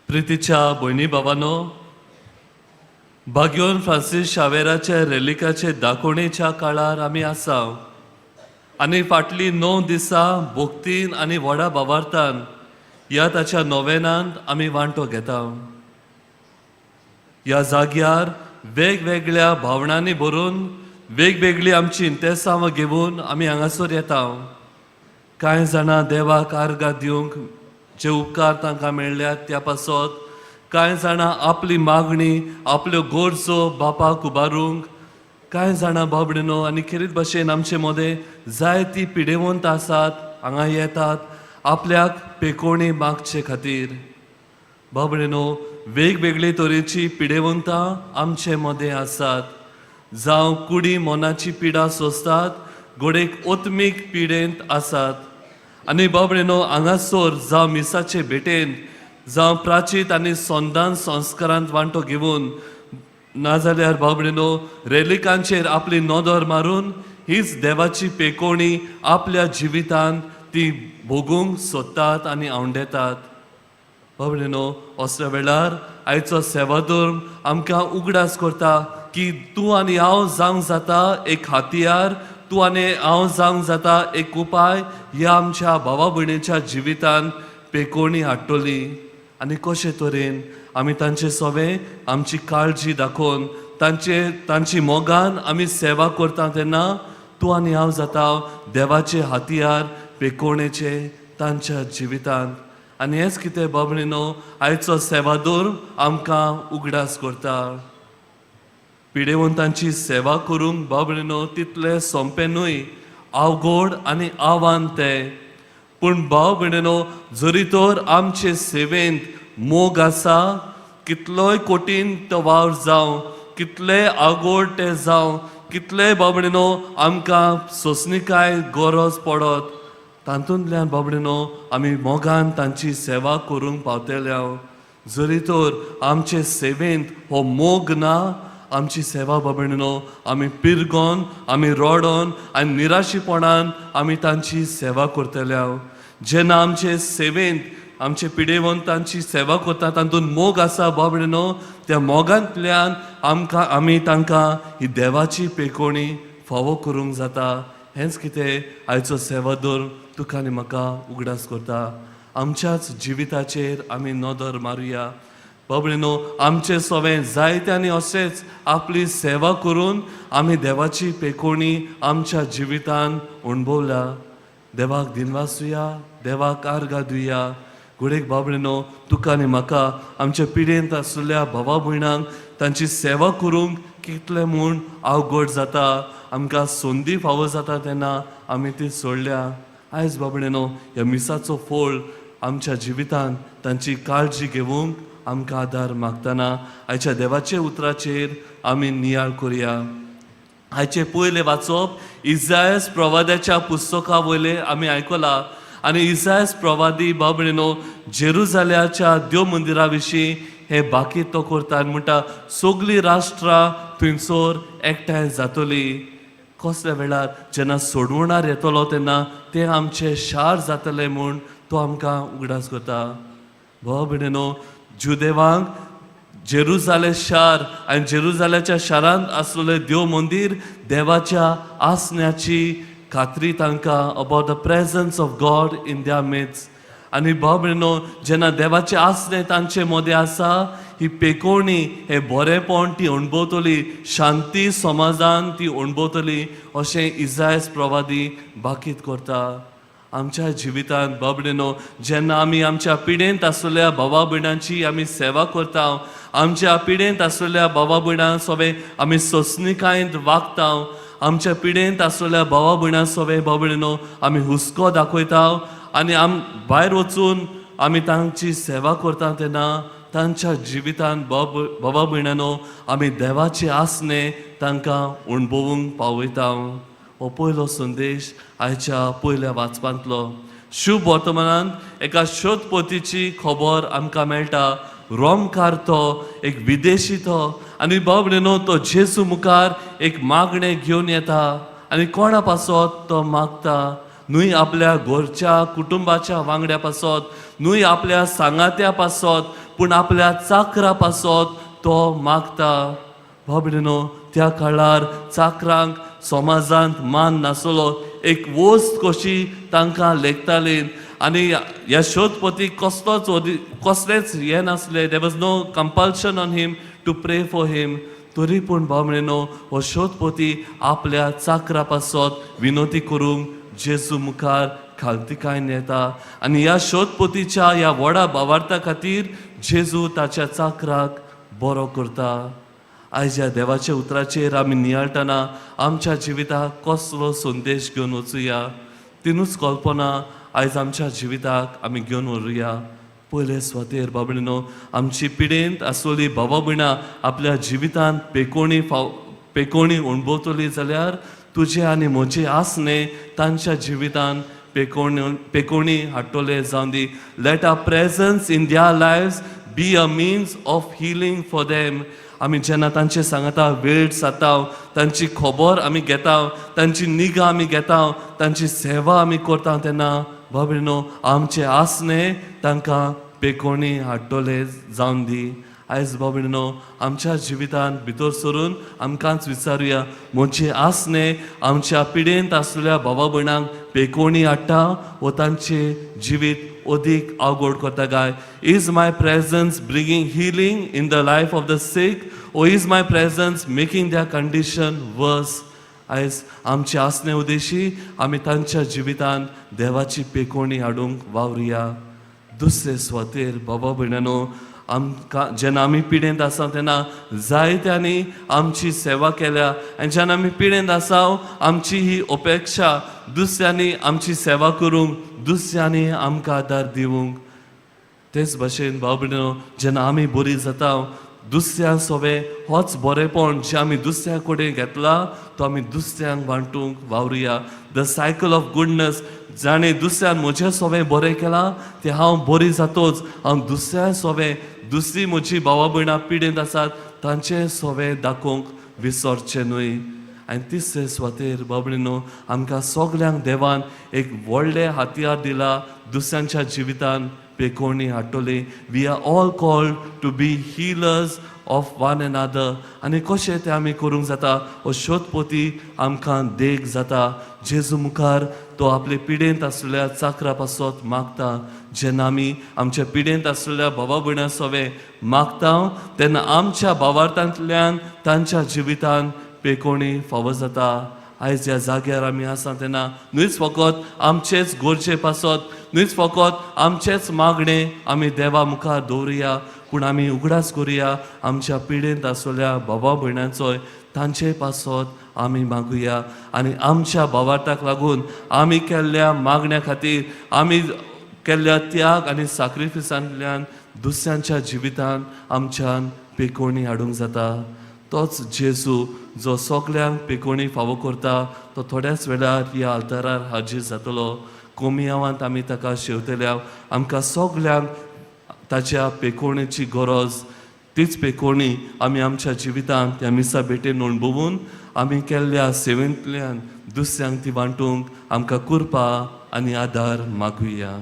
प्रितीच्या भयणी भावानो, भाग्योन फ्रांसीस शावेराच्या रेलिकाचे दाखोवणेच्या काळार आमी आसा आनी फाटलीं 9 दिसां भक्तीन आनी व्हडा भावार्थान ह्या ताच्या नोवेनांत आमी वांटो घेता. ह्या जाग्यार वेगवेगळ्या भावनांनी भरून वेगवेगळी आमची इंतेसांवां घेवन आमी हांगासर येता. कांय जाणां देवाक आर्गां दिवंक जे उपकार तांकां मेळ्ळ्यात त्या पासत, कांय जाणां आपली मागणी आपल्यो गरजो बापाक उबारूंक, कांय जाणां बाबडिनो आनी खेरीत भशेन आमचे मदें जायती पिडेवंत आसात, हांगा येतात आपल्याक पेकोवणी मागचे खातीर. बाबडिनो, वेगवेगळे तरेची पिडेवंतां आमचे मदें आसात, जावं कुडी मनाची पिडा सोंसतात, घडयेक ओत्मीक पिडेंत आसात. आनी बाबडिनो, हांगासर जावं मिसाचे भेटेन, जावं प्राचीत आनी संदान संस्कारांत वांटो घेवन, नाजाल्यार बाबडिनो रेलिकांचेर आपली नदर मारून हीच देवाची पेकोवणी आपल्या जिवितांत ती भोगूंक सोदतात आनी आवंडेतात. बाबडिनो, असल्या वेळार आयचो सेवाधर्म आमकां उगडास करता की तूं आनी हांव जावंक जाता एक हातयार, तूं आनी हांव जावंक जाता एक उपाय ह्या आमच्या भावा भयणीच्या जिवितांत पेकोवणी हाडटली. आनी कशे तरेन आमी तांचे सोवे आमची काळजी दाखोवन तांचे तांची मोगान आमी सेवा करता तेन्ना तूं आनी हांव जाता देवाचे हातयार पेकोवणेचे तांच्या जिवितांत. आनी हेंच कितें बाबणीनो आयचो सेवादोर आमकां उगडास करता. पिडेवंतांची सेवा करूंक बाबणीनो तितलें सोंपें न्हय, अवघड आनी आव्हान तें. पूण भाव भयणीनो, जरी तर आमचे सेवेंत मोग आसा, कितलोय कठीण तो वावर जावं, कितले आगोड ते जावं, कितले बाबणीनो आमकां सोंसणीकाय गरज पडत, तातूंतल्यान बाबडीनो आमी मोगान तांची सेवा करूंक पावतले. जरी तर आमचे सेवेंत हो मोग ना, आमची सेवा बाबडीनो आमी पिरगोन, आमी रोडोन आनी निराशीपणान आमी तांची सेवा करतले. जेन्ना आमचे सेवेंत आमचे पिडेवंतांची सेवा करता तातूंत मोग आसा बाबडीनो, त्या मोगांतल्यान आमकां आमी तांकां ही देवाची पेकोवणी फावो करूंक जाता. हेंच कितें आयचो सेवादोर तुका आनी म्हाका उगडास करता. आमच्याच जिविताचेर आमी नदर मारुया. बाबडीनो, आमचे सोवे जायत्यांनी अशेंच आपली सेवा करून आमी देवाची पेकोवणी आमच्या जिवितान अणभवल्या. देवाक दिनवासुया, देवाक आर्गां दिवया. घडयेक बाबडीनो तुका आनी म्हाका आमच्या पिडेंत आशिल्ल्या भावा भयणांक तांची सेवा करूंक कितलें म्हूण अवघड जाता, आमकां संदी फावो जाता तेन्ना आमी ती सोडल्या. आयज बाबडेनो ह्या मिसाचो फोळ आमच्या जिवितांत तांची काळजी घेवंक आमकां आदार मागतना आयच्या देवाच्या उतराचेर आमी नियाळ करुया. आयचे पयलें वाचप इजायस प्रवाद्याच्या पुस्तका वयलें आमी आयकलां. आनी इजायस प्रवादी बाबणीनो जेरुजाल्याच्या देव मंदिरा विशीं हे बाकी तो करता आनी म्हणटा, सगळीं राष्ट्रां थंयसर एकठांय जातली. कसल्या वेळार? जेन्ना सोडवणार येतलो तेन्ना तें आमचें शार जातलें म्हूण तो आमकां उगडास करता. भाव भयणीनो, जुदेवांक जेरुजाले शार आनी जेरुजाल्याच्या शारांत आसलेलें देव मंदीर देवाच्या आसण्याची खात्री तांकां, about the presence of God in their midst. आनी भाव भयणीनो, जेन्ना देवाचें आसणें तांचे मदें आसा, ही पेकोवणी हें बरेंपण ती अणभवतली, शांती समाजान ती अणभवतली अशें इजायस प्रवादी बाकीत करता. आमच्या जिवितांत बाबडेनो जेन्ना आमी आमच्या पिडेंत आसलेल्या भावा भयणांची आमी सेवा करता, आमच्या पिडेंत आसलेल्या भावा भयणां सोबे आमी सोंसणीकायेंत वागता, आमच्या पिडेंत आसलेल्या भावा भयणां सोबे बाबडेनो आमी हुस्को दाखयता आनी आम भायर वचून आमी तांची सेवा करता तेन्ना तांच्या जिवितांत बाबा भयणानो आमी देवाचे आसणे तांकां अणभवूंक पावयता. हो पयलो संदेश आयच्या पयल्या वाचपांतलो. शुभ वर्तमानांत एका शोधपोतीची खबर आमकां मेळटा. रोमकार तो, एक विदेशी तो. आनी बाबडेनो तो जेजू मुखार एक मागणें घेवन येता. आनी कोणा पासत तो मागता? न्हय आपल्या घरच्या कुटुंबाच्या वांगड्या पासत, न्हय आपल्या सांगात्या पासत, पूण आपल्या चाकरा पासत तो मागता. भाव भयणीनो, त्या काळार चाकरांक समाजांत मान नासलो, एक वस्त कशी तांकां लेखताली आनी ह्या शोधपतीक कसलोच कसलेंच हें नासलें. There was no compulsion on him to pray for him. तरी पूण भाव भयणीनो, हो शोधपती आपल्या चाकरा पासत विनोती करूंक जेजू मुखार खालतिकायन येता आनी ह्या शोधपतीच्या ह्या व्हडा भावार्था खातीर जेजू ताच्या चाकराक बरो करता. आयज ह्या देवाच्या उतराचेर आमी नियाळटना आमच्या जिविताक कसलो संदेश घेवन वचुया, तिनूच कल्पना आयज आमच्या जिविताक आमी घेवन व्हरुया. पयले सुवातेर बाबणीनो, आमची पिडेंत आसलेली बाबा भयणां आपल्या जिवितांत पेकोणी फाव पेकोणी अणभवतली जाल्यार तुजें आनी म्हजें आसणें तांच्या जिवितांत पेकोणी पेकोणी हाडटले जावं दी. Let our presence in their lives be a means of healing for them. आमी जेन्ना तांचे सांगता वेळ साताव, तांची खबर आमी घेता, तांची निगा आमी घेता, तांची सेवा आमी करता, तेन्ना बाबीनो, आमचें आसणें तांकां पेकोणी हाडटले जावन दी. आयज बाबीनो, आमच्या जिवितांत भितर सरून आमकांच विचारुया, म्हजें आसणें आमच्या पिडेंत आसलेल्या भावा भयणांक पेकोणी हाडटा वो तांचें जिवीत अदीक अवघड करता काय? Is my presence bringing healing in the life of the sick or is my presence making their condition worse? आयज आमचे आसणे उद्देशी आमी तांच्या जिवितांत देवाची पेकोणी हाडूंक वावरुया. दुसरे सुवातेर बाबा भयणानो, आमकां जेन्ना आमी पिडेंत आसा तेन्ना जायत्यांनी आमची सेवा केल्या आनी जेन्ना आमी पिडेंत आसा, आमची ही अपेक्षा दुसऱ्यांनी आमची सेवा करूंक, दुसऱ्यांनी आमकां आदार दिवंक. तेच भशेन भाव भयणीनो, जेन्ना आमी बरी जाता, दुसऱ्या सोबें होच बरेपण जें आमी दुसऱ्या कडेन घेतला तो आमी दुसऱ्यांक वांटूंक वावरुया. The cycle of goodness. जाणें दुसऱ्यान म्हजें सोबें बरें केलां तें हांव बरी जातोच हांव दुसऱ्या सोबें, दुसरी म्हजी भावा भयणां पिडेंत आसात तांचें सोबें दाखोवंक विसरचें न्हय. आनी तिसरे सुवातेर बाबडीनो, आमकां सगल्यांक देवान एक व्हडलें हातयार दिला दुसऱ्यांच्या जिवितान पेकोणी हाडटली. We are all called to be healers of one another. आनी कशें तें आमी करूंक जाता? हो शोधपोती आमकां देख जाता. जेजू मुखार तो आपले पिडेंत आसलेल्या चाकरा पासत मागता. जेन्ना आमी आमच्या पिडेंत आसलेल्या भावा भयणां सोवें मागता, तेन्ना आमच्या भावार्थांतल्यान तांच्या जिवितान पेकोणी फावो जाता. आयज ह्या जाग्यार आमी आसा तेन्ना न्हूच फकत आमचेच गरजे पासत, न्हूच फकत आमचेच मागणें आमी देवा मुखार दवरुया, पूण आमी उगडास करुया आमच्या पिडेंत आसलेल्या भावा भयणांचोय. तांचे पासत आमी मागुया आनी आमच्या भावार्थाक लागून, आमी केल्ल्या मागण्या खातीर, आमी केल्ल्या त्याग आनी साक्रिफिसांतल्यान दुसऱ्यांच्या जिवितान आमच्यान पेकोणी हाडूंक जाता. तोच जेजू जो सगल्यांक पेकोणी फावो करता, तो थोड्याच वेळार ह्या आल्तारार हाजीर जातलो. कोमियांवांत आमी ताका शेवतल्या. आमकां सगल्यांक ताच्या पेकोणेची गरज. तीच पेकोणी आमी आमच्या जिवितांत त्या मिसा भेटेन अणभवून आमी केल्ल्या सेवेंतल्यान दुसऱ्यांक ती वांटूंक आमकां कृपा आनी आदार मागुया.